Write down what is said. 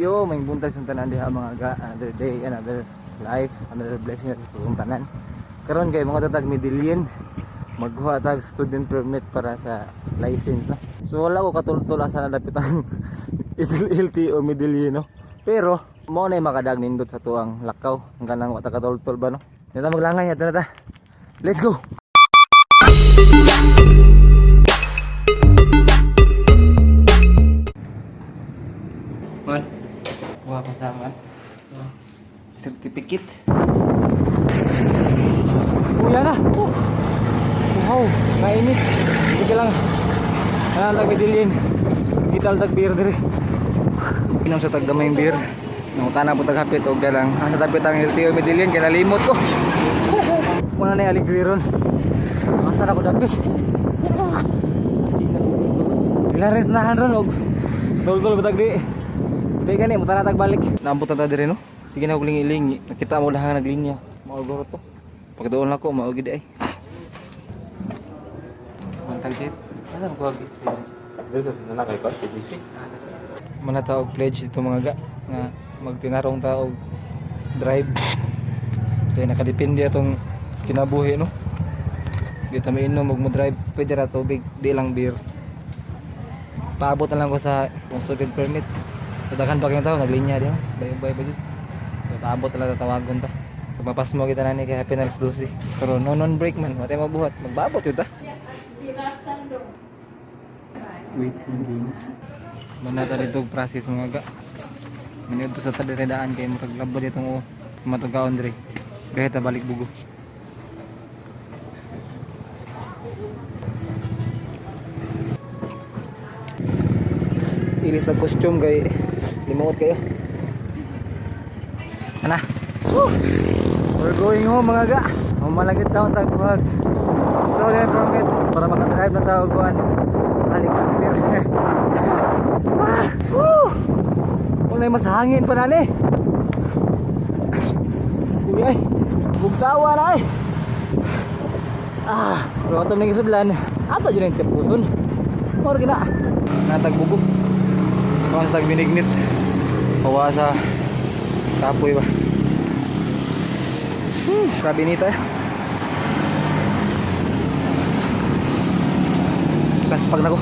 Yo, may buntag sa tanan diha, mga ga. Another day, another life, another blessing sa atong tanan. Karon kay mga tatag Medellin, magkuha tag student permit para sa license, no. So wala ko katultol asa na dapit ang LTO Medellin, no. Pero mao na makadag nindot sa tuang lakaw, ang kanang wa ta katultol ba, no. Di ta maglangay, adto na ta. Let's go. Man. Kuha ko sa man. Certificate. Kuya na. Oh. Wow, mainit. Sige lang. Ano tag Medellin. Gital tag beer diri. Inom sa taggamay beer. Nangutana po tag hapit og galang. Asa dapit ang LTO Medellin kay nalimot ko. Muna na yung aligri ron. Asa na ko dapit. Sige na siguro. Ilang res nahan ron og dol-dol batag di. Di gani mo tara tag balik. Naambot na ta diri, no. Sige na og lingi-lingi. Nakita mo lang naglinya. Mao guro to. Pagduol na ko mao gid ay. Mantag jeep. Asa mo kuha experience? Dito, na kay kon, PGC. Mana ta og pledge dito, mga ga, nga magtinarong ta og drive. Kay nakadepende atong kinabuhi, no. Di ta mainom og mo drive, pwede ra tubig, di lang beer. Paabot na lang ko sa kung student permit. Sa daghan pa kayong tao naglinya diha, bay-bay ba jud. So, paabot na lang, tatawagon ta. Mapas mo kita nani kay happy na alas 12. Pero no non break man, matay mabuhat, magbabot yun ta. Waiting game. Manata dito process, mga ga. Manito sa tadiredaan kay makaglabad itong oh, matugaon dire. Kahit ta balik bugo. Ilis na costume kay limuot kayo. Ana. Woo! We're going home, mga ga. Malagit taon tagbuhag. Sorry permit para makadrive na tao kuan. Helicopter. Ah, woo! Wala mas hangin pa nani. Uy ay. Bugtawa na ay. Ah, pero ato ning sudlan. Asa jud ang tipuson? Or gina. Natagbugo. Kung sa binignit. Hawa sa kapoy ba. Grabe nita eh. Kaspag na ko.